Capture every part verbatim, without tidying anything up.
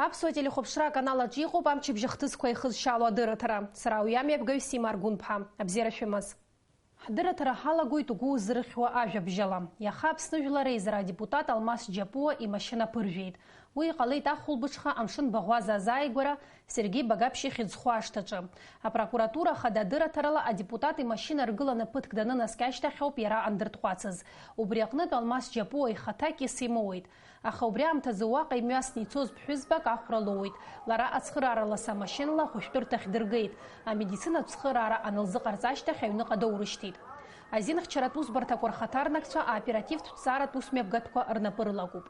Аԥсуа телехәаԥшра аканал аҿы иҟоуп амчыбжь ахҭысқәа еихызшьало адырраҭара. Сара уи амҩаԥгаҩ Сима Аргәынԥҳа. Абзиара шәымаз. Ҳдырраҭара ҳалагоит угәы узырхьуа ажәабжьала. Иаха Аԥсны Жәлар Реизара адепутат Алмас Џьапуа имашьына ԥыржәеит. Уи иҟалеит ахәылбыҽха амшын баӷәаза азааигәара Сергеи Багаԥшь ихьӡ зху ашҭаҿы. Апрокуратура ахада адырраҭарала адепутат имашьына ргыланы ԥыҭк данынаскьа ашьҭахь ауп иара андыртҟәацыз. Убри аҟнытә Алмас Џьапуа ихаҭа кьыс имоуеит. Аха убри аамҭазы уаҟа имҩасны ицоз ԥҳәызбак ахәра лоуит. Лара ацхыраара ласы амашьынала ахәышәтәырҭахь дыргеит. Амедицинатә цхыраара анылзыҟарҵа ашьҭахь аҩныҟа доурышьҭит. Азинхьчаратә усбарҭақәа рхаҭарнакцәа аоперативтә ҭҵааратә усмҩаԥгатәқәа рнапы рылакуп.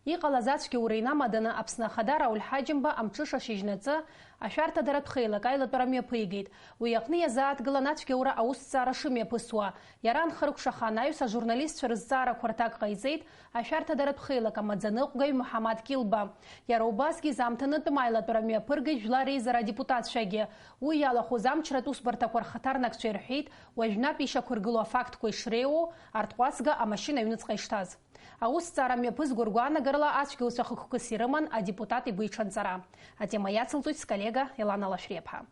Иҟалаз ацәгьоура инамаданы Аԥсны Ахада Рауль Ҳаџьымба амҽыша шьыжьнаҵы ашәарҭадаратә хеилак аилатәара мҩаԥигеит. Уи аҟны иазааҭгылан ацәгьоура аусҭҵаара шымҩаԥысуа. Иара анхыркәшаха анаҩс ажурналистцәа рызҵаарақәа рҭак ҟаиҵеит ашәарҭадаратә хеилак амаӡаныҟәгаҩ Муҳаммад Килба. Иара убасгьы изаамҭанытәым аилатәара мҩаԥыргеит Жәлар Реизара адепутатцәагьы. Уи иалахәыз амчратә усбарҭақәа рхаҭарнакцәа ирҳәеит, уажәнатә ишьақәыргылоу афактқәа ишреиуоу, артҟәацга амашьына аҩныҵҟа ишҭаз. Аусҭҵаара мҩаԥызго ргәаанагарала ацәгьоуцәа хықәкыс ирыман адепутат игәы иҽанҵара. Атема иацылҵоит сколлега Елана Лашәриаԥҳа.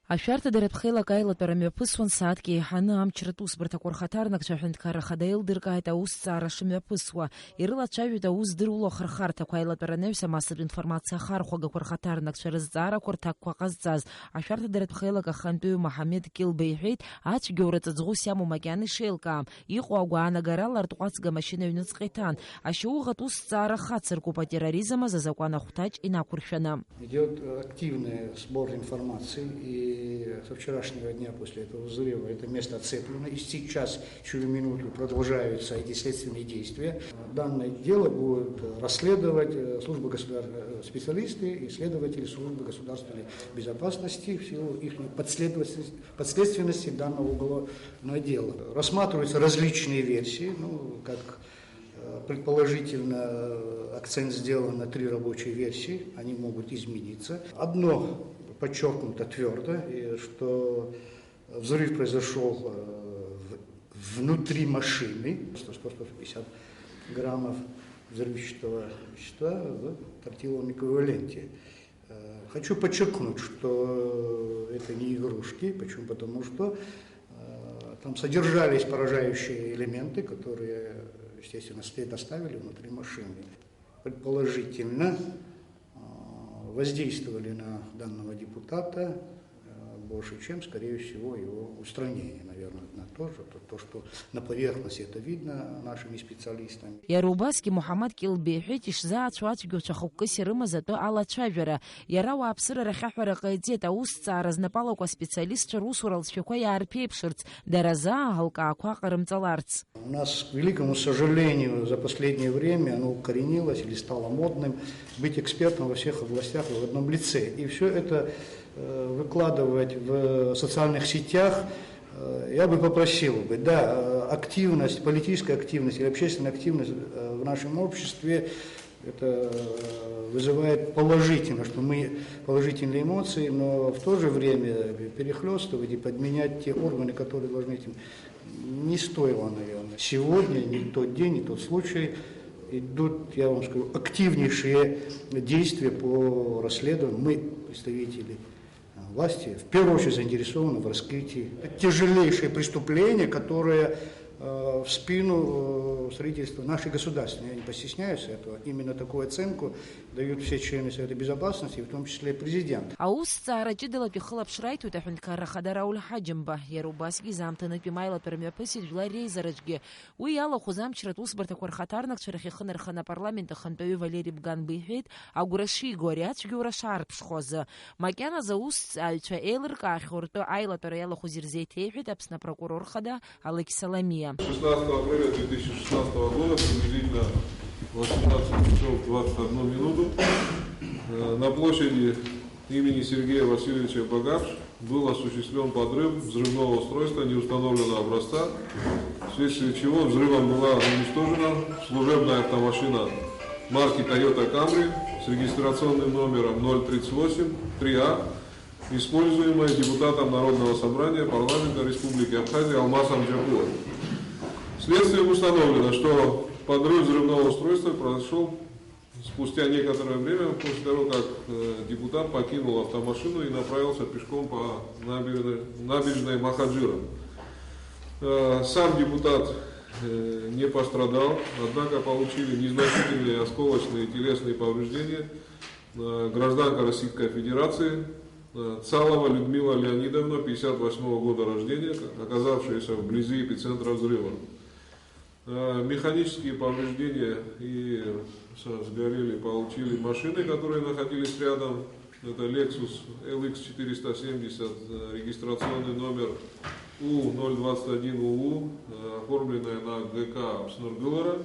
Ашәарҭадаратә хеилак аилатәара мҩаԥысуан сааҭк еиҳаны. Амчратә усбарҭақәа рхаҭарнакцәа аҳәынҭқарра ахада еилдыркааит аусҭҵаара шымҩаԥысуа. Ирылацәажәеит аус здыруа ахырхарҭақәа, аилатәара анаҩс амассатә информациа ахархәагақәа рхаҭарнакцәа рызҵаарақәа рҭакқәа ҟазҵаз. Ашәарҭадаратә хеилак ахантәаҩы Моҳамед Килба иҳәеит, ацәгьоура ҵаҵӷәыс иамоу макьана ишеилкаам. Иҟоу агәаанагарала артҟәацга амашьына аҩныҵҟа иҭан. Ашьауӷатә усҭҵаара хацыркуп атерроризм азы азакәан ахәҭаҷ инақәыршәаны. Идёт активный сбор информации, и со вчерашнего дня после этого взрыва это место оцеплено, и сейчас, сию минуту, продолжаются эти следственные действия. Данное дело будет расследовать, э, служба государ-, э, специалисты и следователи службы государственной безопасности в силу их подследственности, подследственности данного уголовного дела. Рассматриваются различные версии, ну, как, э, предположительно, э, акцент сделан на три рабочие версии, они могут измениться. Одно подчеркнуто твердо, и что взрыв произошёл, э, в-, внутри машины, сто, сто, сто пятьдесят граммов взрывчатого вещества в тротиловом эквиваленте. Э, хочу подчеркнуть, что это не игрушки. Почему? Потому что, э, там содержались поражающие элементы, которые, естественно, след оставили внутри машины. Предположительно, э, воздействовали на данного депутата, э, больше, чем, скорее всего, его устранение, наверное, на то, что, то, что на поверхности это видно нашими специалистами. Иара убасгьы Муҳаммад Килба иҳәеит, ишзаацәоу ацәгьоуцәа хықәкыс ирымаз атәы алацәажәара. Иара ауааԥсыра рахь аҳәара ҟаиҵеит, аусҭҵаара знапы алаку аспециалистцәа русура алҵшәақәа иаарԥеиԥшырц, дара заа аҳалкаақәа ҟарымҵаларц. У нас, к великому сожалению, за последнее время оно укоренилось или стало модным быть экспертом во всех областях в одном лице. И всё это, э, выкладывать в социальных сетях, э, я бы попросил бы, да, э, активность, политическая активность или общественная активность, э, в нашем обществе, это, э, вызывает положительно, что мы, положительные эмоции, но в то же время перехлёстывать и подменять те органы, которые должны этим, не стоило, наверное. Сегодня не тот день, не тот случай. Идут, я вам скажу, активнейшие действия по расследованию. Мы, представители, э, власти, в первую очередь заинтересованы в раскрытии. Это тяжелейшее преступление, которое, э, в спину, э, строительства нашей государственности. Я не постесняюсь этого. Именно такую оценку дают все члены Совета Безопасности, в том числе президент. Аусҭҵаара ҷыдалатәи хылаԥшра аиҭоит аҳәынҭқарра ахада Рауль Ҳаџьымба. Иара убасгьы изаамҭанытәи маилатәара мҩаԥысит Жәлар реизараҿгьы. Уи иалахәыз амчратә усбарҭақәа рхаҭарнакцәа рахь ихы нарханы апарламент ахантәаҩы Валери Бганба иҳәеит, агәра шиго ари ацәгьоура шаарԥшхо азы. Макьаназы аусҭҵааҩцәа еилыркаахьоу ртәы аилатәара иалахәыз ирзеиҭеиҳәеит Аԥсны апрокурор хада Алықь Саломиа. Шестнадцатого апреля две тысячи шестнадцатого года, приблизительно в восемнадцать часов двадцать одну минуту, э, на площади имени Сергея Васильевича Багапш был осуществлен подрыв взрывного устройства неустановленного образца, вследствие чего взрывом была уничтожена служебная автомашина марки Toyota Camry с регистрационным номером ноль тридцать восемь три А, используемая депутатом Народного собрания парламента Республики Абхазия Алмасом Джапуа. Следствием установлено, что подрыв взрывного устройства произошёл Спустя некоторое время, после того, как э, депутат покинул автомашину и направился пешком по набережной, набережной Махаджира. Э, Сам депутат э, не пострадал, однако получили незначительные осколочные телесные повреждения э, гражданка Российской Федерации э, Цалова Людмила Леонидовна, пятьдесят восьмого года рождения, оказавшаяся вблизи эпицентра взрыва. Э, Механические повреждения и со- сгорели, получили машины, которые находились рядом. Это Lexus L X четыреста семьдесят, э, регистрационный номер U ноль двадцать один U U, э, оформленная на Г К Апснургылара.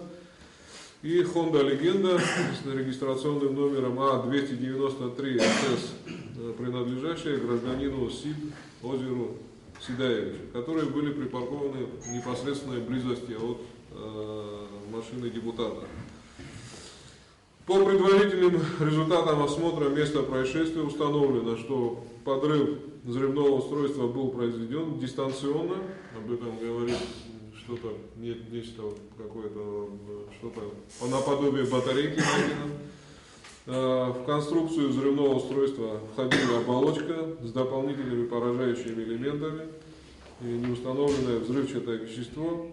И Honda Легенда с регистрационным номером А двести девяносто три С С, э, принадлежащая гражданину Сид Озеру Сидаевичу, которые были припаркованы в непосредственной близости от э, машины депутата. По предварительным результатам осмотра места происшествия установлено, что подрыв взрывного устройства был произведен дистанционно. Об этом говорит что-то, не- нечто, какое-то э, что-то по- наподобие батарейки найдено. Э, В конструкцию взрывного устройства входила оболочка с дополнительными поражающими элементами и неустановленное взрывчатое вещество,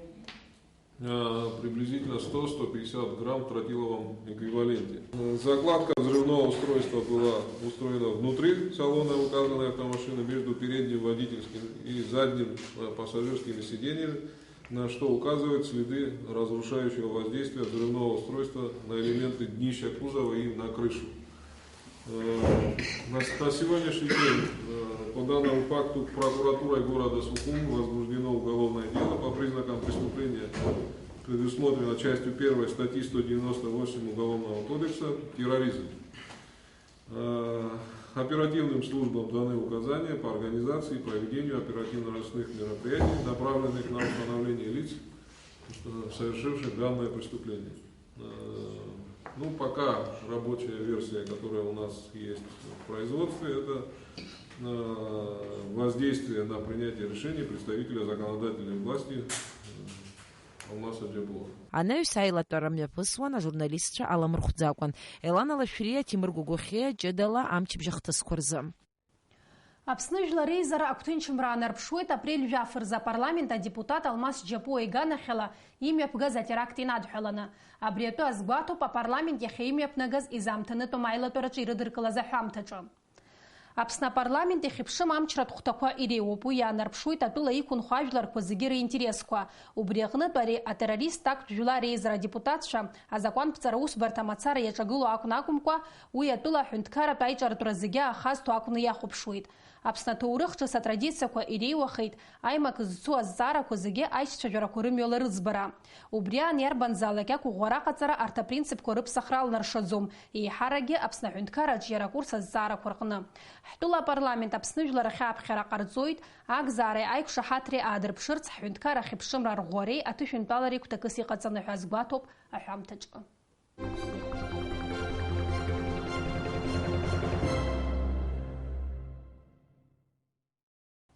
э, приблизительно сто-сто пятьдесят грамм в тротиловом эквиваленте. Э, Закладка взрывного устройства была устроена внутри салона указанной автомашины между передним водительским и задним э, пассажирскими сиденьями, на что указывают следы разрушающего воздействия взрывного устройства на элементы днища кузова и на крышу. Э, На, на сегодняшний день э, по данному факту прокуратурой города Сухум возбуждено уголовное дело по признакам преступления, предусмотрено частью первой статьи сто девяносто восемь Уголовного кодекса, терроризм. Э, Оперативным службам даны указания по организации и проведению оперативно-розыскных мероприятий, направленных на установление лиц, э, совершивших данное преступление. Э, Ну, пока рабочая версия, которая у нас есть в производстве, это э, воздействие на принятие решений представителя законодательной власти э, Алмаса Джабула. Анаҩс аилатәара мҩаԥысуан ажурналистцәа аламырхәӡакәан. Елана Лашәриа, Ҭемыр Гогохиа, ҷыдала амчыбжь ахҭысқәа рзы. Аԥсны Жәлар Реизара агәҭынчымра аанарԥшуеит апрель жәаф рзы апарламент адепутат Алмас Џьапуа иганахьала имҩаԥгаз атеракт инадҳәаланы. Абри атәы азгәаҭоуп апарламент иахьа имҩаԥнагаз изаамҭанытәым аилатәараҿы ирыдыркылаз аҳәамҭаҿы. Аԥсны апарламент иахьыԥшым амчратә хәҭақәа иреиуоуп, уи иаанарԥшуеит атәыла иқәынхо ажәларқәа зегьы ринтересқәа. Убри аҟнытә ари атеррорист актә Жәлар Реизара адепутатцәа азакәанԥҵара усбарҭа мацара иаҿагылоу акәны акәымкәа, уи атәыла аҳәынҭқарратә аиҿартәра зегьы аахазҭо акәны иахәаԥшуеит. Аԥсны аҭоурых ҿыц атрадициақәа иреиуахеит, аимак зцу азҵаарақәа зегьы аишьцәажәарақәа рымҩала рыӡбара. Убри аан иарбанзаалак иақәыӷәӷәара аҟаҵара арҭ апринципқәа рыԥсахра алнаршаӡом, еиҳаракгьы Аԥсны аҳәынҭқарраҿ иара акурс азҵаарақәа рҟны. Ҳтәыла апарламент Аԥсны жәлар ахь ааԥхьара ҟарҵоит, агзаареи аиқәшаҳаҭреи аадырԥшырц ҳҳәынҭқарра ахьыԥшымра арӷәӷәареи аҭышәынтәалареи гәҭакыс иҟаҵаны ҳәа азгәаҭоуп аҳәамҭаҿы.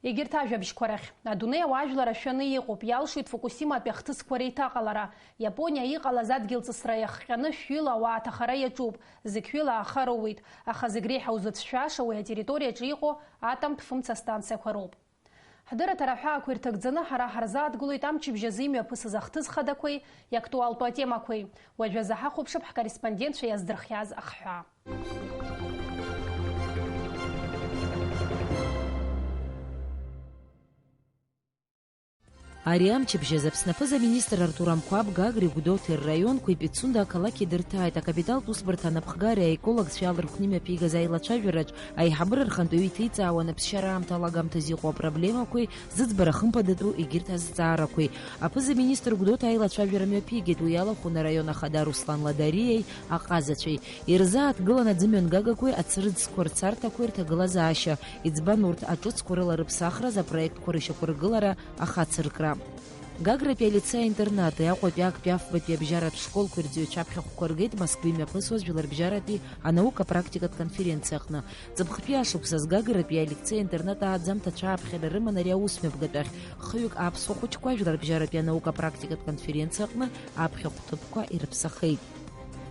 Егьырҭ ажәабжьқәа рахь. Адунеи ауаажәлар ашәаны иҟоуп, иалшоит Фукусиматәи ахҭысқәа реиҭаҟалара. Иапониа иҟалаз адгьылҵысра иахҟьаны шәҩыла ауаа аҭахара иаҿуп, зықьҩыла ааха роуеит, аха зегь реиҳа узыцәшәаша уи атерриториаҿы иҟоу атомтә фымца станциақәа роуп. Ҳдырраҭара аҳәаақәа ирҭагӡаны ҳара ҳарзааҭгылоит амчыбжь азы имҩаԥысыз ахҭыс хадақәеи иактуалтәу атемақәеи. Уажәазы ҳахәаԥшып ҳкорреспондентцәа иаздырхиаз ахҳәаа. Ари амчыбжь азы Аԥсны аԥыза-министр Артур Амқәаб Гагреи Гәдоуҭеи рраионқәеи Пицунда ақалақьи дырҭааит. Акапиталтә усбарҭа анапхгареи аекологцәеи алархәны имҩаԥигаз аилацәажәараҿ аиҳабыра рхантәаҩы иҭеиҵаауан аԥсшьара аамҭа алагамҭазы иҟоу апроблемақәеи зыӡбара хымԥадатәу егьырҭ азҵаарақәеи. Аԥыза-министр Гәдоуҭа аилацәажәара мҩаԥигеит, уи иалахәын араион ахада Руслан Ладариеи аҟазацәеи. Ирзааҭгылан аӡымҩангагақәеи ацырӡқәа рцарҭақәеи рҭагылазаашьа, иӡбан урҭ аҿыцқәа рыла рыԥсахраз апроектқәа рышьақәыргылара ахацыркра. Гагратәи алицеи-интернати, Аҟәатәи актәи афбатәи абжьаратә школқәеи рҵаҩцәа аԥхьахәқәа ргеит Москва имҩаԥысуаз Жәларбжьаратәи анаука-практикатә конференциаҟны. Ҵыԥхтәи ашықәсаз Гагратәи алицеи-интернат ааӡамҭацәа ааԥхьара рыман ари аусмҩаԥгатәахь. Хҩык аԥсуа хәыҷқәа Жәларбжьаратәи анаука-практикатә конференциаҟны аԥхьахәҭыԥқәа ирыԥсахеит.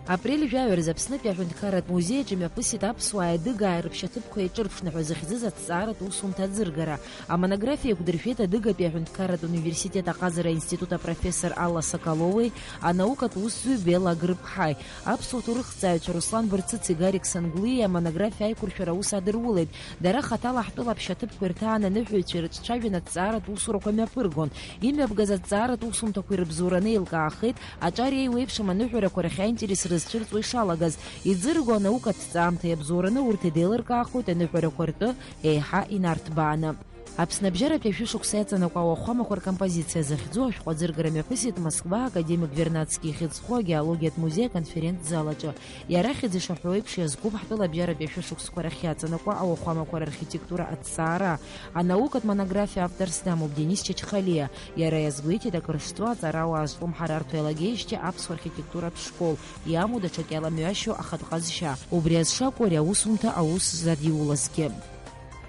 Апрель жәаҩа рзы Аԥснытәи аҳәынҭқарратә музеи аҿы имҩаԥысит аԥсуааи адыгааи рыԥшьаҭыԥқәа еиҿырԥшны ҳәа зыхьӡыз аҭҵааратә усумҭа аӡыргара. Амонографиа еиқәдыршәеит Адыгатәи аҳәынҭқарратә университет аҟазара аинститут апрофессор Алла Соколовеи анаукатә усзуҩ Бела Грыԥҳаи. Аԥсуа ҭоурыхҭҵааҩцәа Руслан Барцыци Гарик Сангәлиеи амонографиа аиқәыршәара аус адырулеит. Дара хаҭала ҳтәыла аԥшьаҭыԥқәа ирҭаан аныҳәаҩцәа ирыҿцәажәан, аҭҵааратә усурақәа мҩаԥыргон. Имҩаԥгаз аҭҵааратә усумҭақәа ирыбзоураны еилкаахеит, аҿар еиуеиԥшым аныҳәарақәа рахь аинтерес рызцәырҵуа ишалагаз. Иӡырго анаукатә ҭҵаамҭа иабзоураны урҭ идеилыркаахоит аныҳәарақәа ртәы еиҳа инарҭбааны. Аԥсны абжьаратәи ашәышықәса иаҵанакуа ауахәамақәа ркомпозициа захьӡу ашәҟәы аӡыргара мҩаԥысит Москва академик Вернадски ихьыӡхо агеологиатә музеи аконференц-зал аҿы. Иара ахьӡ ишаҳәо еиԥш, иазкуп ҳтәыла абжьаратәи ашәышықәсқәа рахь иаҵанакуа ауахәамақәа рархитектура аҭҵаара. Анаукатә монографиа авторс дамоуп Денис Чачхалиа. Иара иазгәеиҭеит, акыр шҵуа аҵарауаа зҿлымҳара арҭо иалагеижьҭеи аԥсуа архитектуратә школ иамоу даҽак иаламҩашьо ахатә ҟазшьа. Убри азшакәу ари аусумҭа аус задиулазгьы.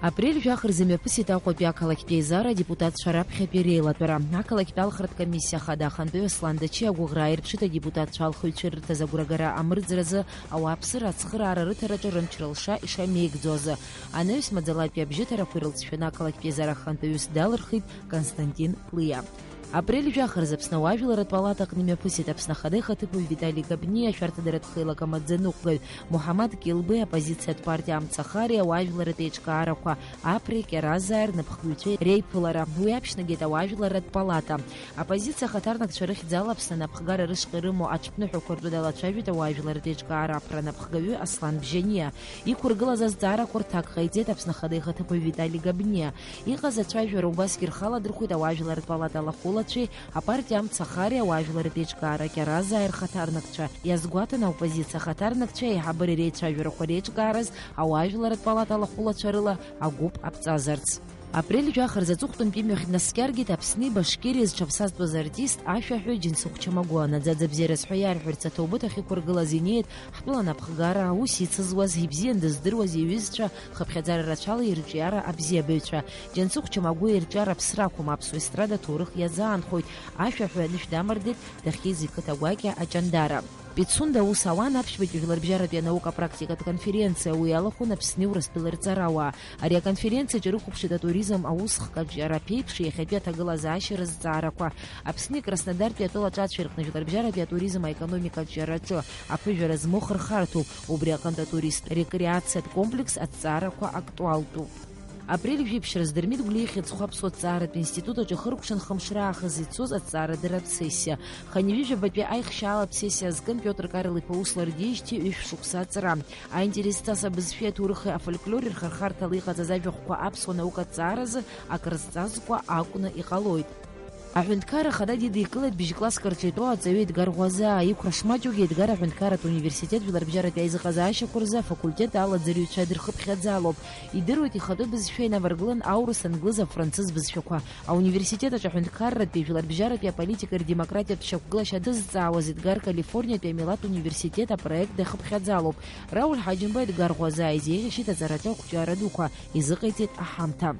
Апрель жәаха рзы мҩаԥысит Аҟәатәи ақалақьтә еизара адепутатцәа раԥхьатәи реилатәара. Ақалақьтә алхратә комиссиа ахада ахантәаҩы Аслан Дачиа агәыӷра ааирԥшит адепутатцәа алхыҩцәа ирырҭаз агәрагара амырӡразы, ауааԥсыра ацхыраара рыҭараҿы рымч-рылша ишамеигӡо азы. Анаҩс маӡалатәи абжьыҭарақәа ирылҵшәаны ақалақьтә еизара ахантәаҩыс далырхит Константин Плиа. Апрель жәаха рзы Аԥсны ауаажәларратә палата аҟны имҩаԥысит Аԥсны Ахада ихаҭыԥуаҩ Витали Габниа, ашәарҭадаратә хеилак амаӡаныҟәгаҩ Муҳаммад Кьылбеи, аоппозициатә партиа Амцахари ауаажәларратә еиҿкаарақәа, Апрек, Иаразааи рнапхгаҩцәеи реиԥылара. Уи аԥшьнагеит ауаажәларратә палата. Аоппозициа ахаҭарнакцәа рыхьӡала Аԥсны анапхгара рышҟа ирымоу аҽԥныҳәақәа ртәы далацәажәеит ауаажәларратә еиҿкаара аԥра анапхгаҩы Аслан Бжьаниа. Иқәыргылаз азҵаарақәа рҭак ҟаиҵеит Аԥсны Ахада ихаҭыԥуаҩ Витали Габниа. Иҟаз ацәажәара убасгьы рхаладырхәит ауаажәларратә палата алахәылацәеи апартиа Амцахари ауаажәларратә еиҿкаара Кьаразааи рхаҭарнакцәа. Иазгәаҭан аоппозициа ахаҭарнакцәа аиҳабыра реицәажәарақәа реиҿкаараз ауаажәларратә палата алахәылацәа рыла агәыԥ аԥҵазарц. Апрель жәаха рзы аҵыхәтәантәи имҩахь днаскьаргеит Аԥсни Башкириа зҽаԥсазтәыз артист, ашәаҳәаҩ Џьансыхә Чамагәуа. Наӡаӡа бзиара сҳәа иарҳәарц аҭоубыҭ ахь иқәыргылаз инеит ҳтәыла анапхгара, аус ицызуаз, ибзиан дыздыруаз иҩызцәа, хыԥхьаӡара рацәала ирҿиара абзиабаҩцәа. Џьансыхә Чамагәуа ирҿиара ԥсрақәым, аԥсуа естрада ҭоурых иазаанхоит. Ашәаҳәаҩ анышә дамардеит, дахьиз иқыҭа гәакьа Аҷандара. Пицунда аус ауан аԥшьбатәи жәларбжьаратәи анаука практикатә конференциа, уи иалахәын Аԥсни Урыстәылеи рҵарауаа. Ари аконференциаҿы ирықәыԥшит атуризм аус хкаҿиара аԥеиԥш, иахьатәи аҭагылазаашьа рызҵаарақәа. Аԥсни Краснодартәи атәылаҿацәеи рҟны жәларбжьаратәи атуризм аекономика аҿиараҿы аԥыжәара змоу хырхарҭоуп, убри аҟынтә атуристтә рекреациатә комплекс аҭҵаарақәа актуалтәуп. Апрель жәиԥшь рзы Дырмит Гәлиа ихьӡ зху аԥсуа ҭҵааратә институт аҿы хыркәшан хымш раахыс ицоз аҭҵаарадырратә сессиа. Хынҩажәи жәабатәи аихшьаалатә сессиа азкын Пиотр Карл-иԥа усла рдижьҭеи ҩышә шықәса аҵра. Аинтерес ҵас абызшәеи аҭоурыхи афольклори рхырхарҭала иҟаҵаз ажәахәқәа аԥсуа наукаҭҵааразы акрызҵазкуа акәны иҟалоит. Аҳәынҭқарра Ахада дидикылеит бжь-класск рҿы итәоу аҵаҩы Едгар Ӷәазаа. Иқәра шмаҷугьы Едгар аҳәынҭқарратә университет жәларбжьаратәи аизыҟазаашьақәа рзы афакультет аладӡырҩцәа дырхыԥхьаӡалоуп. Идыруеит ихатәы бызшәа инаваргылан аурыс, англыз, афранцыз бызшәақәа. Ауниверситет аҿы аҳәынҭқарратәи жәларбжьаратәи аполитикеи рдемократиатә шьақәгылашьа дызҵаауаз Едгар Калифорниатәи амилаҭ университет апроект дахыԥхьаӡалоуп. Рауль Ҳаџьымба Едгар Ӷәазаа изеиӷьасшьеит аҵараҿы ақәҿиара дуқәа, изыҟаиҵеит аҳамҭа.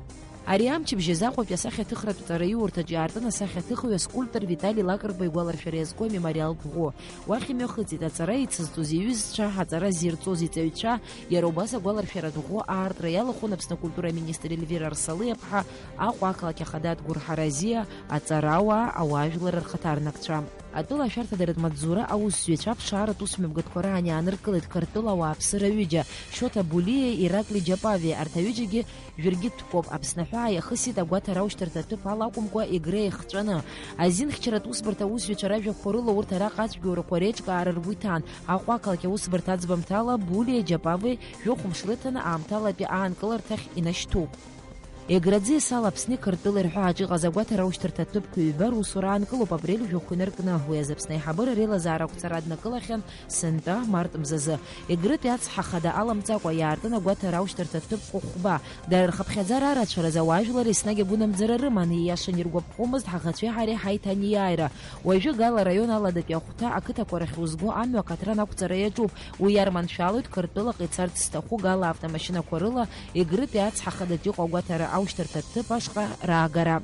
Ари амчыбжь азы Аҟәатәи асахьаҭыхратә ҵараиурҭаҿы иаартын асахьаҭыхҩы аскульптор Витали Лакрба игәаларшәара иазку амемориалтә ӷәы. Уахь имҩахыҵит аҵара ицызҵоз иҩызцәа, аҵара зирҵоз иҵаҩцәа, иара убас агәаларшәаратә ӷәы аартра иалахәын Аԥсны акультура аминистр Ельвира Арсалиаԥҳа, Аҟәа ақалақь ахада Адгәыр Ҳаразиа, аҵарауаа, ауаажәлар рхаҭарнакцәа. Атәыла ашәарҭадаратә маҵзура аусзуҩцәа аԥшааратә усмҩаԥгатәқәа раан иааныркылеит Қырҭтәыла ауааԥсыра ҩыџьа, Шоҭа Булиеи Ираклий Џьапавиеи, арҭ аҩыџьагьы жәыргьыҭтәқәоуп, Аԥсны аҳәаа иахысит агәаҭара аушьҭырҭа аҭыԥ ала акәымкәа, Егры еихҵәаны. Азинхьчаратә усбарҭа аусзуҩцәа ражәақәа рыла урҭ араҟа ацәгьоурақәа реиҿкаара ргәы иҭан. Аҟәа ақалақь аусбарҭа аӡбамҭала Булиеи Џьапавеи жәохә мш рыҭаны аамҭалатәи аанкыларҭахь инашьҭуп. Егры аӡиас ала Аԥсни Қырҭтәылеи рҳәааҿ иҟаз агәаҭара аушьҭырҭа ҭыԥқәа ҩба русура аанкылоуп апрель жәохә инаркны. Уи азы Аԥсны аиҳабыра реилазаара ақәҵара аднакылахьан сынтәа март мзазы. Егрытәи ацҳа хада аламҵакәа иаартын агәаҭара аушьҭырҭа ҭыԥқәа хәба. Дара рхыԥхьаӡара арацәараз ауаажәлар еснагь агәынамӡара рыман, ииашаны иргәаԥхомызт ҳаӷацәеи ҳареи ҳаиҭанеиааира. Уажәы Гала араион аладатәи ахәҭа ақыҭақәа рахь узго амҩа акаҭран ақәҵара иаҿуп. Уи иарманшәалоит Қырҭтәылаҟа ицарц зҭаху Гала автомашьынақәа рыла Егрытәи ацҳа хадаҿ иҟоу агәаҭара аушьҭырҭа ҭыԥ ашҟа раагара.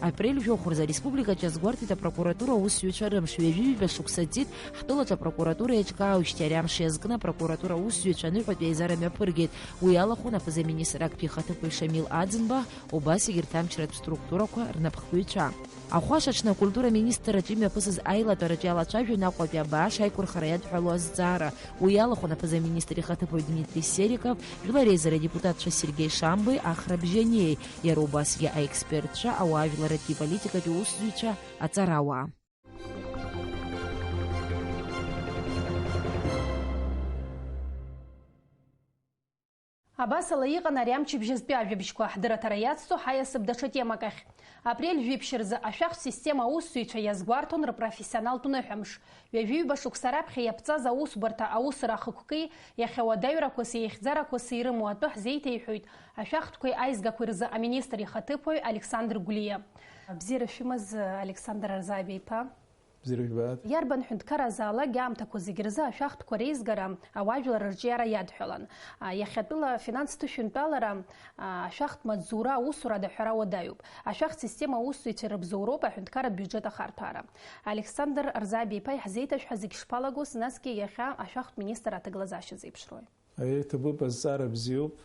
Апрель жәохә рзы ареспубликаҿы иазгәарҭеит апрокуратура аусзуҩцәа рымш. Ҩажәи ҩба шықәса ҵит, ҳтәылаҿы апрокуратура еиҿкааижьҭеи ари амш иазкны апрокуратура аусзуҩцәа аныҳәатә еизара мҩаԥыргеит. Уи иалахәын аԥыза-министр актәи ихаҭыԥуаҩ Шамил Аӡынба, убас егьырҭ амчратә структурақәа рнапхгаҩцәа. Ахәашаҽны акультура министрраҿы имҩаԥысыз аилатәараҿы иалацәажәон Аҟәатәи абааш аиқәырхара иадҳәалоу азҵаара. Уи иалахәын аԥыза-министр ихаҭыԥуаҩ Дмитри Сериков, Жәлар реизара адепутатцәа Сергеи Шамбеи, Ахра Бжьаниеи, иара убасгьы аекспертцәа, ауаажәларратәи политикатәи усзуҩцәа, аҵарауаа. Абасала иҟан ари амчыбжьазтәи ажәабжьқәа. Ҳдырраҭара иацҵо ҳаиасып даҽа темак ахь. Апрель жәиԥшь рзы ашәахтә система аусзуҩцәа иазгәарҭон рпрофессионалтә ныҳәамш. Ҩажәи ҩба шықәса раԥхьа иаԥҵаз аусбарҭа аусура ахықәки иахьа уадаҩрақәаси ихьӡарақәаси ирымоу атәы ҳзеиҭеиҳәоит ашәахтәқәеи аизгақәеи рзы аминистр ихаҭыԥуаҩ Александр Гәлиа. Бзиара шәымаз, Александр Арзаби-иԥа. Бзиара жәбааит. Иарбан ҳәынҭқарразаалак аамҭақәа зегь рзы ашәахтәқәа реизгара ауаажәлар рырҿиара иадҳәалан. А, иахьатәыла афинанстә ышәынтәалара, а, ашәахтә маҵзура аусура адаҳәара уадаҩуп. Ашәахтә система аусзуҩцәа ирыбзоуроуп аҳәынҭқарратә биуџьет ахарҭәаара. Александр Арзаби-иԥа, иаҳзеиҭашәҳәа зегь шԥалагоз, насгьы иахьа ашәахтә министр аҭагылазаашьа зеиԥшрои? Аиеи, иҭабуп, азҵаара бзиоуп.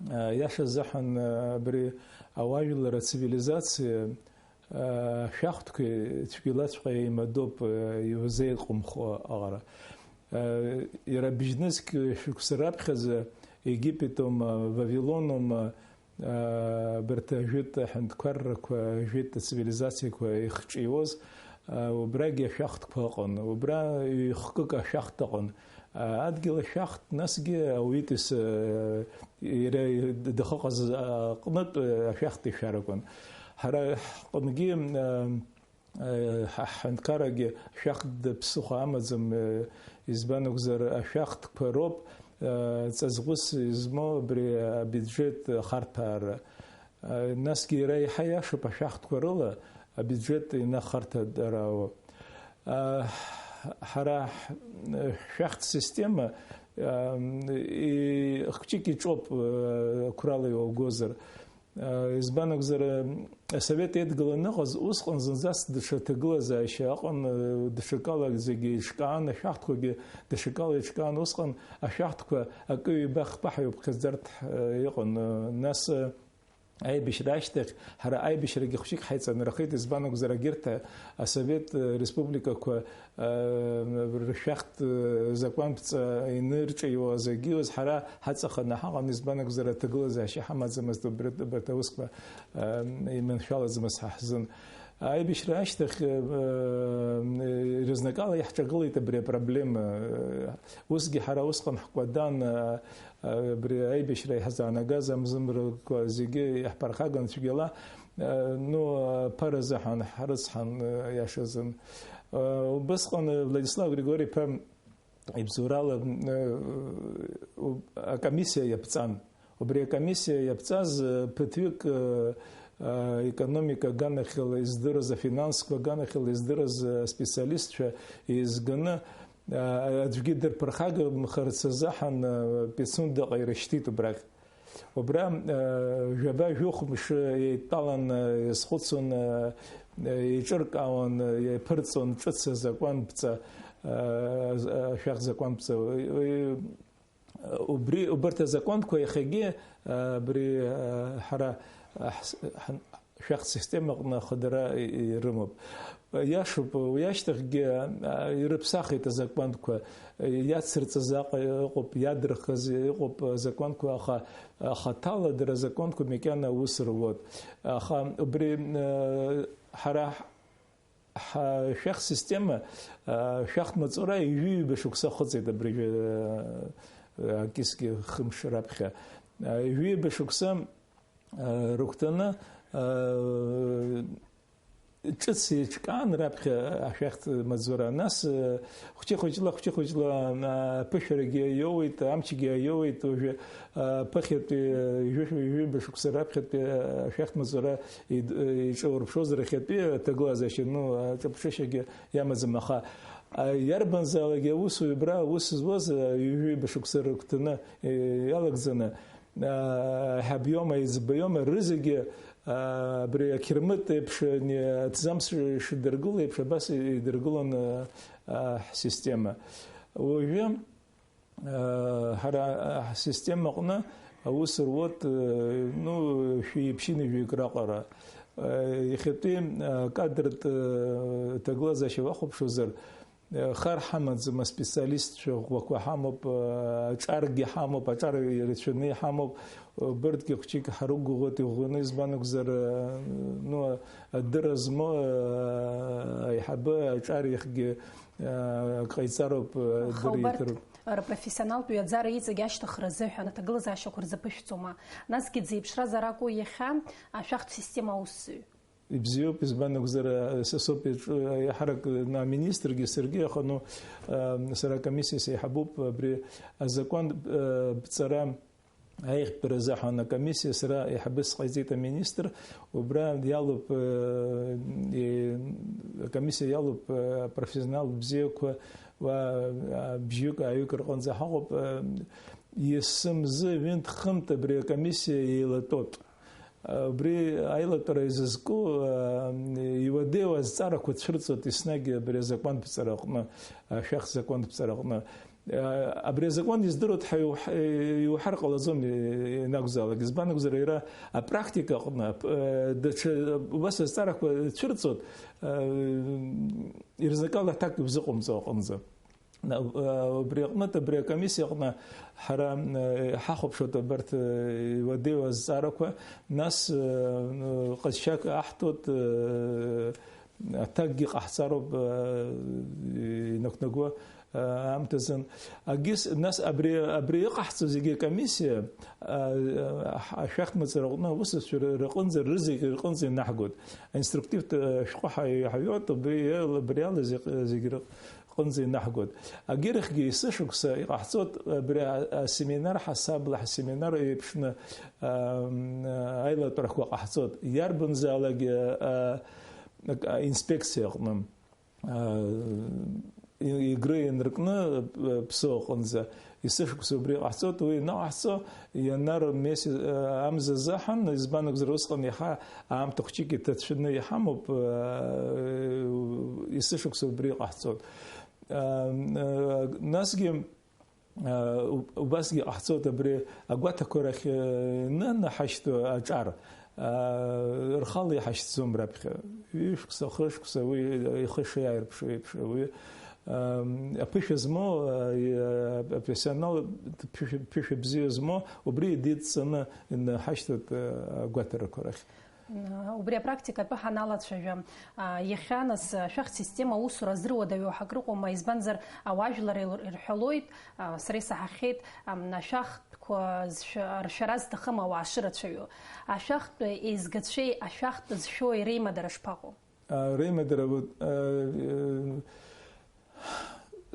Иаша азыҳәан, абри ауаажәлар ацивилизациа, ашәахтәқәеи цәгьалаҵәҟьа еимадоуп, иузеиҟәымхо аҟара. Иара бжьнызқь шықәса раԥхьаӡа Египетума, Вавилонума, абарҭ ажәытә аҳәынҭқаррақәа, ажәытә ацивилизациақәа ихҿиуаз, убрагьы ашәахтәқәа ыҟан, убра ҩ-хкык ашәахтә ыҟан. Адгьыл ашәахтә, насгьы ауаҩытәыҩса, иара дахьыҟаз аҟнытә ашәахтә ишәарақәан. Ҳара ҳҟынгьы, ҳа-, ҳҳәынҭқаррагьы ашәахтә ԥсыхәа амаӡам, избан акәзар, ашәахтәқәа роуп ҵаҵӷәыс измоу абри абиуџьет ахарҭәаара. Насгьы иара еиҳа иашоуп ашәахтәқәа рыла абиуџьет инахарҭәаара. Ҳара ҳшәахтә система, хәҷык иҿоуп, қәрала иугозар. Избан акәзар, асовет еидгыла аныҟаз, усҟан зынӡаск даҽа ҭагылазаашьа ыҟан, даҽакала зегьы еиҿкаан, ашәахтәқәагьы даҽакала еиҿкаан, усҟан ашәахтәқәа акы-ҩба хԥаҳәа иуԥхьаӡартә иҟан. Нас, Аибашьра ашьҭахь ҳара аибашьрагьы хәҷык ҳаиҵанархеит, избан акәзар, егьырҭ асовет республикақәа, ршәахтә закәанԥҵа инырҿиуаз, егьиуаз ҳара ҳаҵаханы ҳаҟан, избан акәзар, аҭагылазаашьа ҳамаӡамызт, убри, убарҭ аусқәа иманшәалаӡамызт ҳа ҳзын. Аибашьра ашьҭахь, э, э, рызнакала иаҳҿагылеит абри апроблема. Усгьы ҳара усҟан ҳкәадан, э, э, абри аибашьра иҳазаанагаз амзымрақәа зегьы иаҳԥырхаган цәгьала, э, ну, аԥара азыҳәан ҳрыцҳан, э, иашазын. Э, убысҟан, э, Владислав Григори-иԥа ибзоурала, э, у-, акомиссиа иаԥҵан. Убри акомиссиа иаԥҵаз, э, ԥыҭҩык, э, э, економика аганахьала издырыз, афинансқәа аганахьала издырыз, э, специалистцәа еизганы, э, аӡәгьы дырԥырхагамхарц азыҳәан, э, Пицундаҟа ирышьҭит убрахь. Убра, э, жәаба-жәохә мшы еидтәалан, э, иазхәыцуан, э, э, еиҿыркаауан, э, иаԥырҵон ҿыц азакәанԥҵа, э, з-, э, ашәахтә закәанԥҵа. Уи, уи, Убри, убарҭ азакәанқәа иахьагьы, а, абри, а, ҳара, а, ҳс-, ҳн-, шәахтә система аҟны ахадара и-, ирымоуп. Иашоуп, уи ашьҭахьгьы, а, ирыԥсахит азакәанқәа, иацырҵаз аҟ-, ыҟоуп, иадырхыз ыҟоуп азакәанқәа, аха, ахаҭала дара азакәанқәа макьана аус руот. Аха убри, а, ҳара ҳ-, Ҳа-, шәахтә система, а, шәахтә маҵура ҩажәи ҩба шықәса ахыҵит абыржәы, а, акьысгьы хымш раԥхьа. А, ҩажәи ҩба шықәса, а, рыгәҭаны, а, ҿыц еиҿкаан раԥхьа ашәахтә маҵура. Нас, а, хәҷы-хәыҷла, хәҷы-хәыҷла, а, аԥышәарагьы аиоуеит, амчгьы аиоуеит, уажәы Аԥыхьатәи, ҩажәи, ҩажәи ҩба шықәса раԥхьатәи ашәахтә маҵура ид-, иҿаурԥшуазар, иахьатәи аҭагылазаашьа, ну, аҿырԥшышьагьы иамаӡам, аха, а, иарбанзаалакгьы аусуҩ абра аус зуаз, а, ҩажәи ҩба шықәса рыгәҭаны, э, иалагӡаны, а, аиҳабиоума, аиҵбаиоума, рызегьы, Абри ақьырмыт еиԥш, аҭӡамц шыдыргыло еиԥш, абас идыргылон, а, ҳсистема. Уажәы, а, ҳара ҳсистема аҟны аус руот, а, ну, шәи ԥшьынҩажәаҩык раҟара. А, иахьатәи, а, кадртә, а, ҭагылазаашьа уахәаԥшуазар, Хар ҳамаӡам, аспециалистцәа ӷәӷәақәа ҳамоуп, аҿаргьы ҳамоуп, аҿар ирацәаны иҳамоуп, быргьы хәҷык ҳарықәгәыӷуеит иӷәӷәаны, избан акәзар, ну, адырра змоу аиҳабы аҿар иахьгьы ак ҟаиҵароуп, Аха адырра убарҭ иҭароуп. Рпрофессионалтә ҩаӡара иҵегь ашьҭыхра азыҳәан аҭагылазаашьақәа рзаԥышәҵома? Насгьы дзеиԥшраз аракәу иахьа ашәахтә система аусзуҩ? Ибзиоуп, избан акәзар, са соуп иаҿу, еиҳарак, ну, аминистргьы саргьы, аха, ну, а, сара акомиссиа сеиҳабуп, абри азакәан, а, ԥҵара аиӷьтәра азыҳәан акомиссиа сара еиҳабыс сҟаиҵеит аминистр, убра иалоуп, а, и-, акомиссиа иалоуп, а, профессионал бзиақәа, уа, а, бжьҩык, ааҩык рҟынӡа ҳаҟоуп, а, есымзы ҩынтә-хынтә абри акомиссиа еилатәоуп. Убри аилатәара изызку, а, иуадаҩу азҵаарақәа цәырҵуеит еснагь абри азакәантә ԥҵара аҟны, ашәахтә закәантә ԥҵара аҟны. А, абри азакәан издыруеит ҳәа иуҳ-, иуҳәар ҟалаӡом, и-, ианакәзаалак. Избан акәзар, иара апрактика аҟны, ап-, э, даҽа, убас азҵаарақәа цәырҵуеит, э, ирзнакала аҭак иузыҟамҵо аҟынӡа. На-, а, убри аҟнытә, абри акомиссиа аҟны ҳара, а, ҳахәаԥшуеит абарҭ, а, иуадаҩу азҵаарақәа, нас, а, ҟазшьак аҳҭоит, а, аҭакгьы ҟаҳҵароуп, а, инықәнагоу, а, аамҭазын. Агьыс, нас абри, абри иҟаҳҵо зегьы акомиссиа, а, а, ашәахтә маҵзура аҟны аусзуҩцәа ры-, рҟынӡа, рызегь рҟынӡа инаҳгоит. Аинструктивтә, а, шәҟәы ҳа-, ҳаҩуеит, убри, абри ала зегь, зегь ры-, рҟынӡа инаҳгоит. Агьырахьгьы есышықәса иҟаҳҵоит абри а-, асеминар, ҳасабла ҳсеминар еиԥшны, ам, аилатәарақәа ҟаҳҵоит. Иарбанзаалакгьы, а, а, инспекциа аҟны, а, и-, игры ианыркны, а, Ԥсоу аҟынӡа. Есышықәса убри ҟаҳҵоит, уи ианыҟаҳҵо, ианар месяц, а, амза азыҳәан, избан акәзар, усҟан иаҳа аамҭа хәҷык иҭацәны иҳамоуп, а, есышықәса убри ҟаҳҵоит. А, а, насгьы, а, у-, убасгьы ҟаҳҵоит абри агәаҭақәа рахь, а, инанаҳашьҭу аҿар, а, рхала иҳашьҭӡом раԥхьа. Ҩышықәса, хышықәса уи ихы шиааирԥшуа еиԥш, уи Ам, аԥышәа змоу, а, и-, а, апрофессионал, ԥышәа, ԥышәа бзиа змоу, убри идидҵаны инаҳашьҭуеит, а, агәаҭарақәа рахь. М, убри апрактика атәы ҳаналацәажәа, а, иахьа нас, а, ашәахтә система аусура азыруадаҩу ҳакрыҟоума, избанзар, ауаажәлар ир-, ирҳәалоит, а, сара исаҳахьеит, ам, ашәахтәқәа зшәа-, ршәара зҭахым ауаа шырацәаҩу. Ашәахтә еизгацәеи ашәахтә зшәои реимадара шԥаҟоу? А, реимадара, вот, а, э,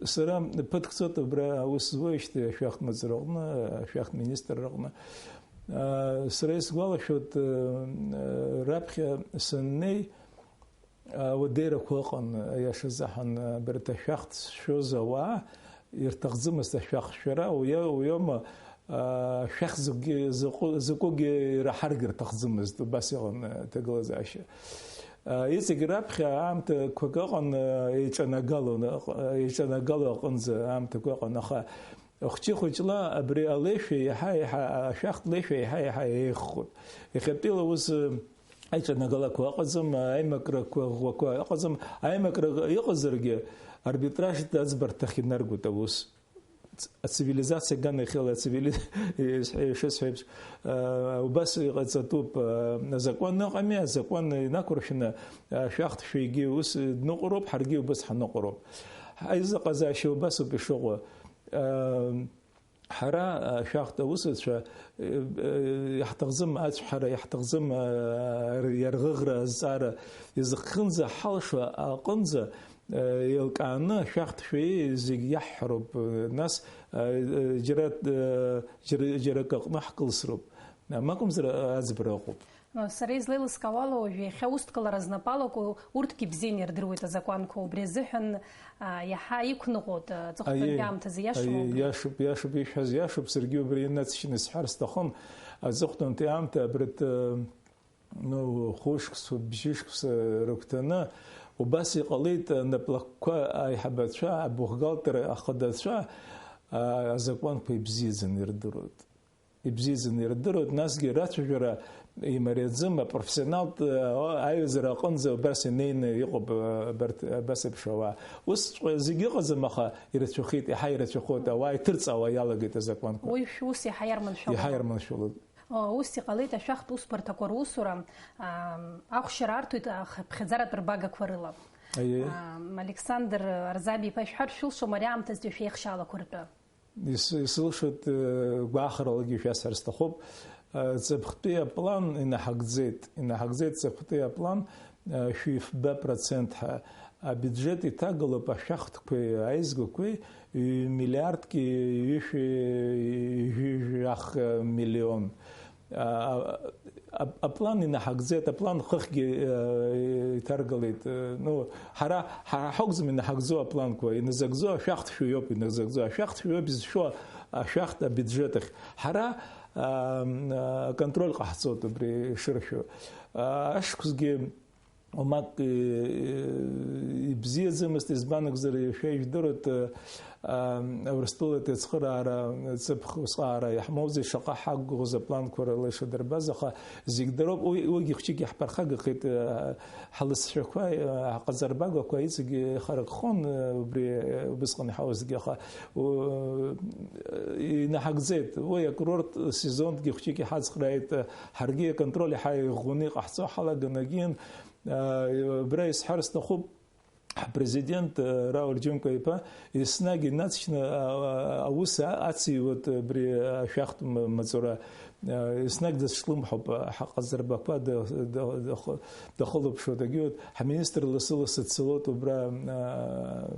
сара ԥыҭк ҵуеит абра аус зуеижьҭеи ашәахтә маҵзураҟны, ашәахтә министрраҟны. А, сара исгәалашәоит, э, раԥхьа саннеи, ауадаҩрақәа ыҟан, аиаша азыҳәан, абарҭ ашәахтә зшәоз ауаа ирҭахӡамызт ашәахтә шәара, уи, уиоума, а, шәахь закәгьы, закәу-, закәугьы ираҳаргьы рҭахӡамызт, убас иҟан, а, аҭагылазаашьа. А, иҵегь раԥхьа аамҭақәак ыҟан, а, еиҿанагало, еиҿанагало аҟынӡа аамҭақәа ыҟан, аха хәҷы-хәыҷла абри алеишәа иаҳа-иаҳа, ашәахтә леишәа иаҳа-иаҳа еиӷьхоит. Иахьатәила ус, а, аиҿанагалақәа ыҟаӡам, аимакрақәа ӷәӷәақәа ыҟаӡам, аимакра ыҟазаргьы, арбитражтә аӡбарҭахь инаргоит аус. Ацивилизациа аганахьала ацивили-, ишысҳәо еиԥш, а, убас иҟаҵатәуп, а, азакәан ыҟами, азакәан инақәыршәны, а, шәахтә шәигьы ус дныҟәароуп, ҳаргьы убас ҳаныҟәароуп. Ҳаизыҟазаашьа убасоуп ишыҟоу. А, ҳара, а, шәахтә аусуцәа, э, э, иаҳҭахӡам ацәҳара, иаҳҭахӡам, а, иарӷыӷра азҵаара, изыххынӡа ҳалшо аҟынӡа, Еилкааны ашәахтә шәи зегь иаҳҳәароуп, нас, џьара, џьара, џьара акы аҟны ҳкылсроуп, макәымзар аӡбара ыҟоуп. Сара излеилыскаауала, уажә иахьа усҭгылара знапы алаку, урҭгьы бзианы ирдыруеит азакәанқәа, убри азыҳәан, а, иаҳа иқәныҟәоит, а, аҵыхәтәантәи Аиеи, аамҭазы, иашоума аиеи, убри? Иашоуп, иашоуп, ишәҳәаз иашоуп, саргьы убри инацшьны исҳәар сҭахын, аҵыхәтәантәи аамҭа абарҭ, а, Ну, хәышықәса, бжьышықәса рыгәҭаны, убас иҟалеит анаплакқәа аиҳабацәа, абухгалтер ахадацәа, а, азакәанқәа ибзиаӡаны ирдыруеит. Ибзиаӡаны ирдыруеит, насгьы рацәажәара имариаӡам, апрофессионалтә, а, аиҩызара аҟынӡа убас инеины иҟоуп, а, абарҭ, абас еиԥш ауаа. Усҵәҟьа зегьы ыҟаӡам, аха ирацәахеит, иаҳа ирацәахоит, ауаа иҭырҵаауа иалагеит азакәанқәа. Уи шәус иаҳа иарманшәалоуп. Иаҳа иарманшәалоуп. О, ус иҟалеит ашәахтә усбарҭақәа русура, аа, ахәшьара арҭоит ахыԥхьаӡаратә рбагақәа рыла. Аиеи. Аа, Александр Арӡаби-иԥа, ишәҳәар шәылшом ари аамҭазтәи шәеихшьаалақәа ртәы. Ис-, исылшоит, э, гәахәаралагьы шәасҳәар сҭахуп. Э, ҵыԥхтәи аплан инаҳагӡеит, инаҳагӡеит ҵыԥхтәи аплан, э, шәи фба процент ҳәа. Абиуџьет иҭагалоуп ашәахтәқәеи аизгақәеи ҩ-миллиардки ҩышәи жәах миллион. А, а, а, аплан инаҳагӡеит, аплан хыхьгьы, э, иҭаргалеит. Э, ну, ҳара, ҳара ҳакәӡам инаҳагӡо апланқәа, иназыгӡо ашәахтә шәи иоуп, иназыгӡо ашәахтә шәи иоуп, изшәо ашәахтә абиуџьет ахь. Ҳара, а, м, а, аконтроль ҟаҳҵоит убри шыршәо. А, ашықәсгьы Уамак, э, ибзиаӡамызт, избан акәзар, шәа ижәдыруеит, э, а, Урыстәылатәи ацхыраара ҵыԥх усҟаара иаҳмоузеи, шаҟа ҳақәгәыӷыз апланқәа рыла ишадырбаз, аха зегь дароуп, уи, уигьы хәҷык иаҳԥырхагахеит, э, ҳалызшәақәа, э, ҳҟаҵарбагақәа иҵегь ихаракхон, э, убри, э, убысҟан иҳауазгьы, аха, у-, инаҳагӡеит. Уи акурорт сезонгьы хәҷык иҳацхрааит, э, ҳаргьы аконтроль иаҳа иӷәӷәаны иҟаҳҵо ҳалаган, агьын, Абра исҳәар сҭахуп, ҳпрезидент, Рауль Џьынқәа-иԥа, еснагь инаҵшьны, а, а, аус а-, ациуеит абри ашәахтә м-, маҵура. А, еснагь дазҿлымҳауп, а, ҳаҟазарбақәа да-, да-, дахы-, дахылаԥшуеит, агьоуеит, ҳминистр лассы-лассы дцалоит убра, а,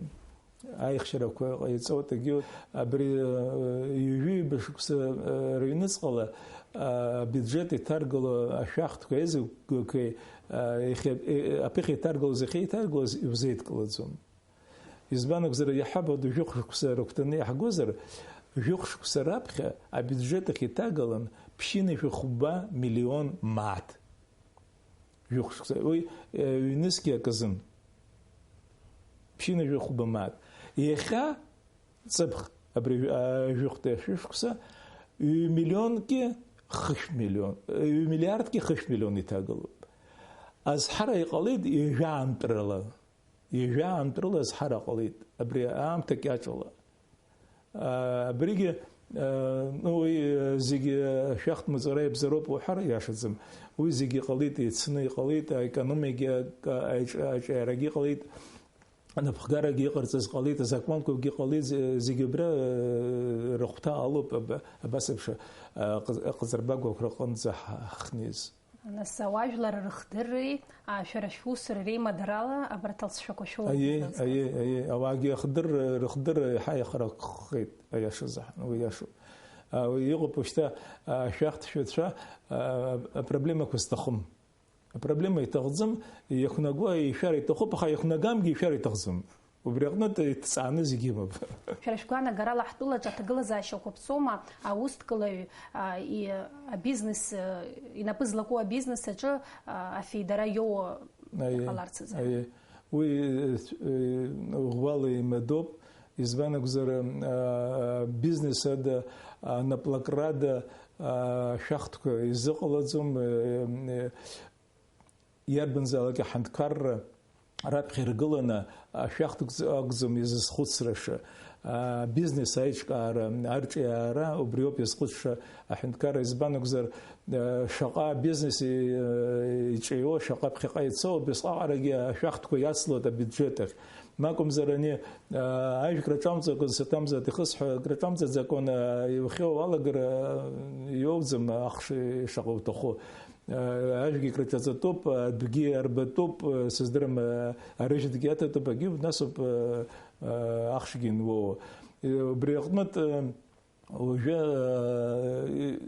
Аихшьарақәа ҟаиҵоит, егьи абри, э, ҩажәи ҩба шықәса, э, рыҩныҵҟала, э, абиуџьет иҭаргало ашәахтәқәа аизгақәеи, э, иахьа, э, аԥыхьа иҭаргалоз, иахьа иҭаргалоз иузеидкылаӡом. Избан акәзар, иаҳҳәап, жәохә шықәса рыгәҭаны иаҳгозар, жәохә шықәса раԥхьа абиуџьет ахь иҭагалан ԥшьынҩажәи хәба миллион мааҭ. Жәохә шықәса, уи, э, ҩнызқьи акы азын. Ԥшьынҩажәи хәба мааҭ. Иахьа ҵыԥх, абри, а, жәохәтәи ашәышықәса, ҩ-миллионки хышә миллион, ҩ-миллиардки хышә миллион иҭагалоуп. Азҳара иҟалеит ҩажәа аамҭрала. Ҩажәа аамҭрала азҳара ҟалеит, абри аамҭа кьаҿала. А, абригьы, а, ну, уи, а, зегьы, а, шәахтә маҵура иабзароуп уҳәар иашаӡам. Уи зегьы иҟалеит, еицны иҟалеит, аекономикагьы, а, аиҿ-, аиҿиарагьы иҟалеит, анапхгарагьы иҟарҵаз ҟалеит, азакәанқәагьы ҟалеит, зе-, зегьы убра, а, рыхәҭа алоуп, аб-, абас еиԥш, а, ҟаз-, аҟаҵарбагақәа рҟынӡа ҳ-, ҳахьнеиз. Нас ауаажәлар рыхдырреи, а, шәара шәусуреи реимадарала абарҭ алҵшәақәа шәоуеит. Аиеи, шәылҵуеит. Аиеи, аиеи, ауаагьы ахдыр-, рыхдырра иаҳа иахарахеит, аиашазы, уи иашоуп. А, уи иҟоуп уажәшьҭа, а, шәахтә шәацәа, а, апроблемақәа зҭахым. Апроблема иҭахӡам, иахәнаго ишәар иҭахуп, аха иахәнагамгьы ишәар иҭахӡам. Убри аҟнытә иҭҵааны зегьы имоуп. Шәара шәгәаанагарала, ҳтәылаҿы аҭагылазаашьақәа ԥҵәома аусҭкылаҩ, а, и-, абизнес, э, инапы злаку абизнес аҿы, а, афеидара иоуа Аиеи, иҟаларц азы? Аиеи. Уи, э, э, ӷәӷәала имадоуп, избан акәзар, а, бизнес ада, анаплакрада, а, шәахтәқәа изыҟалаӡом, э, э, Иарбанзаалак аҳәынҭқарра раԥхьа иргыланы ашәахтә акәӡам изызхәыцраша, абизнес аиҿкаара, арҿиаара убриоуп иазхәыцша аҳәынҭқарра, избан акәзар, шаҟа абизнес иҿио, шаҟа ԥхьаҟа ицо, убасҟак аҟарагьы ашәахтәқәа иацлоит абиуџьет ахь. Ма акәымзар ани, ажә краҿамҵакәа, саҭамзар ихысҳәа, краҿамҵаӡакәан иухьоу алагара иоуӡам ахш шаҟа уҭаху. Ажәгьы краҿаҵатәуп, адәгьы арбатәуп, сыздырам, арыжәтәгьы аҭатәуп, агьы насоуп, ахшгьы инуоу. Убри аҟнытә, уажәы,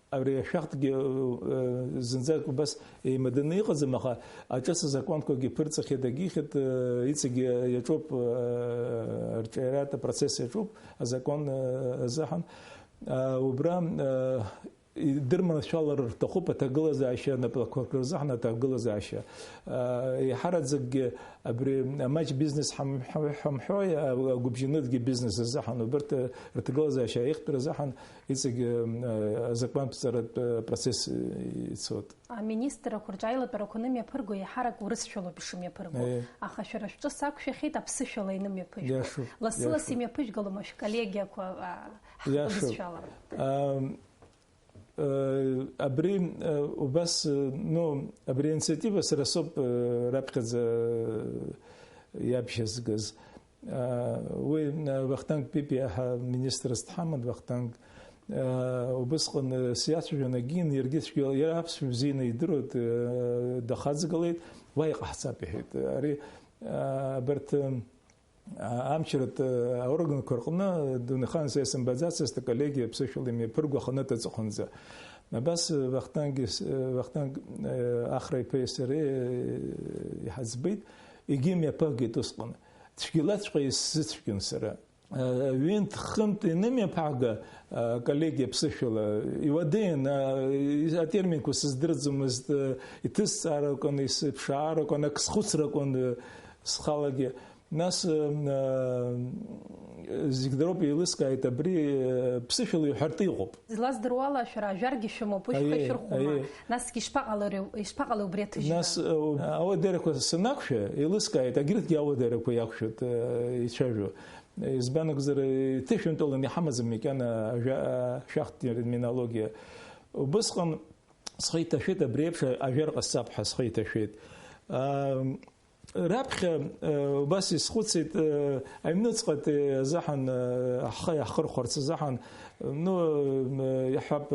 абри ашәахтәгьы, зынӡак убас еимаданы иҟаӡам, аха аҿыц азакәанқәагьы ԥырҵахьеит, агьихьеит, иҵегьы иаҿуп, арҿиаратә апроцесс иаҿуп, азакәан азыҳәан. Убра, идырманшәалар рҭахуп аҭагылазаашьа, напылақәак рзыҳәан аҭагылазаашьа. Еиҳараӡакгьы абри амаҷ бизнес ҳамҳәои, агәыбжьанытәгьы бизнес азыҳәан, убарҭ рҭагылазаашьа аиӷьтәра азыҳәан иҵегь азакәантәҵаратә процесс ицоит. Аминистррақәа рҿы аилатәарақәа анымҩаԥырго еиҳарак урысшәалоуп ишымҩаԥырго. Аха шәара шәҿы сақәшәахьеит аԥсышәала инымҩаԥыжәго. Лассы-лассы имҩаԥыжәгалома шәколлегиақәа, ҳбызшәала? Абри убас, ну, абри аинициатива сара соуп раԥхьаӡа иабжьазгаз. Уи Вахтанг Пипиа ҳәа министрс дҳаман, Вахтанг. Убысҟан сиацәажәон, егьин, иаргьы цәгьала, иара аԥсшәа бзианы идыруеит, дахаҵгылеит, уа иҟаҳҵап, иҳәеит. Ари, абарҭ, амчратә аорганқәа рҟны дунеихаан са исымбаӡацызт аколлегиа аԥсышәала имҩаԥырго аханытә аҵыхәанӡа. Абас Вахтанги с-, Вахтанг, Ахра иԥеи сареи иҳаӡбеит, егьи мҩаԥыргеит усҟан. Цәгьалаҵәҟьа исзыцәгьон сара. Ҩынтә-хынтә ианымҩаԥаҳга, аколлегиа аԥсышәала, иуадаҩын, атерминқәа сыздырӡомызт, иҭысҵааракәын, исыԥшааракәын, ак схәыцракәын схалагьы. Нас, зегь дроуп еилыскааит, абри ԥсышәала иҳәартә иҟоуп. Излаздыруала, шәара ажәаргьы шәымоуп, уи шәхы шәырхәома? Насгьы ишԥаҟалари, ишԥаҟалеи убри аҭыжьра? Нас, ауадарақәа санақәшәа, еилыскааит, агьырҭгьы ауадарақәа иақәшәоит, ицәажәо. Избан акәзар, иҭышәынтәаланы иҳамаӡам макьана ажәа-, ашәахтә терминологиа. Убысҟан схы иҭашәеит, абри еиԥш ажәар ҟасҵап ҳәа схы иҭашәеит. Раԥхьа, убас исхәыцит, аҩныҵҟатәи азыҳәан, ҳхы иаҳхырхәарц азыҳәан, ну, иаҳҳәап,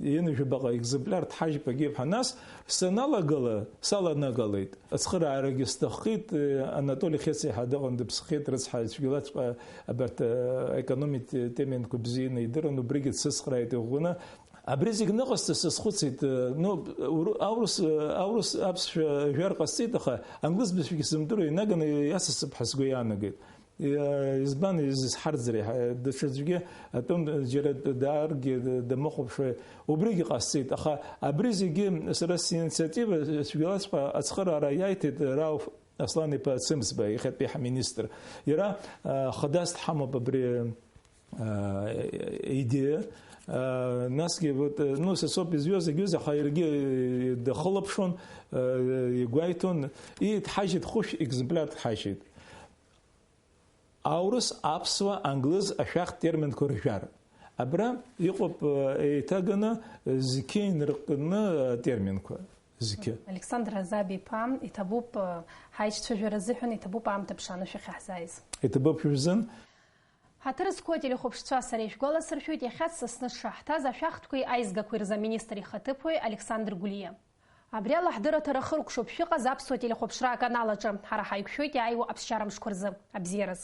ҩынҩажәа баҟа екземпляр дҳажьып егьип ҳәа. Нас саналагала, саланагалеит. Ацхыраарагьы сҭаххеит, Анатоли Хециаҳа дыҟан, дыԥсхеит, рыцҳа, ицәгьалаҵәҟьа абарҭ, аекономикатә терминқәа бзианы идырын, убригьы дсыцхрааит иӷәӷәаны. Абри зегь ныҟасҵаз сазхәыцит, ну, уру-, аурыс, аурыс аԥсшәа жәар ҟасҵеит, аха англыз бызшәагьы сымдыруа, инаганы иасасып ҳәа сгәы иаанагеит. Избан изызҳарӡри, даҽаӡәгьы атәым џьара дааргьы дамыхәаԥшуа, убригьы ҟасҵеит, аха абри зегьы сара синициатива, цәгьалаҵәҟьа ацхыраара иаиҭеит Рауф Аслан-иԥа Цымцба, иахьатәи ҳминистр. Иара, а, хадас дҳамоуп абри, а, идеиа. А, насгьы, вот, э, ну, са соуп изҩуа зегь ҩыза, аха иаргьы, э, дахылаԥшуан, э, игәеиҭон, и-, дҳажьит, хәышә екземпляр дҳажьит. Аурыс, аԥсуа, англыз ашәахтә терминқәа ржәар. Абра иҟоуп, э, еиҭаганы, э, зқьы инаркны, э, терминқәа. Зқьы. Александр Азаб-иԥа, иҭабуп, э, ҳаишьцәажәара азыҳәан, иҭабуп аамҭа ԥшааны шәахьаҳзааиз. Иҭабуп шәызын. Ҳаҭыр зқәу ателехәаԥшцәа, сара ишәгәаласыршәоит, иахьа дсасны дшаҳҭаз ашәахтәқәеи аизгақәеи рзы аминистр ихаҭыԥуаҩ Александр Гәлиа. Абри ала ҳдырраҭара хыркәшоуп шәыҟаз аԥсуа телехәаԥшра аканал аҿы. Ҳара ҳаиқәшәоит иааиуа аԥсшьара мшқәа рзы. Абзиараз.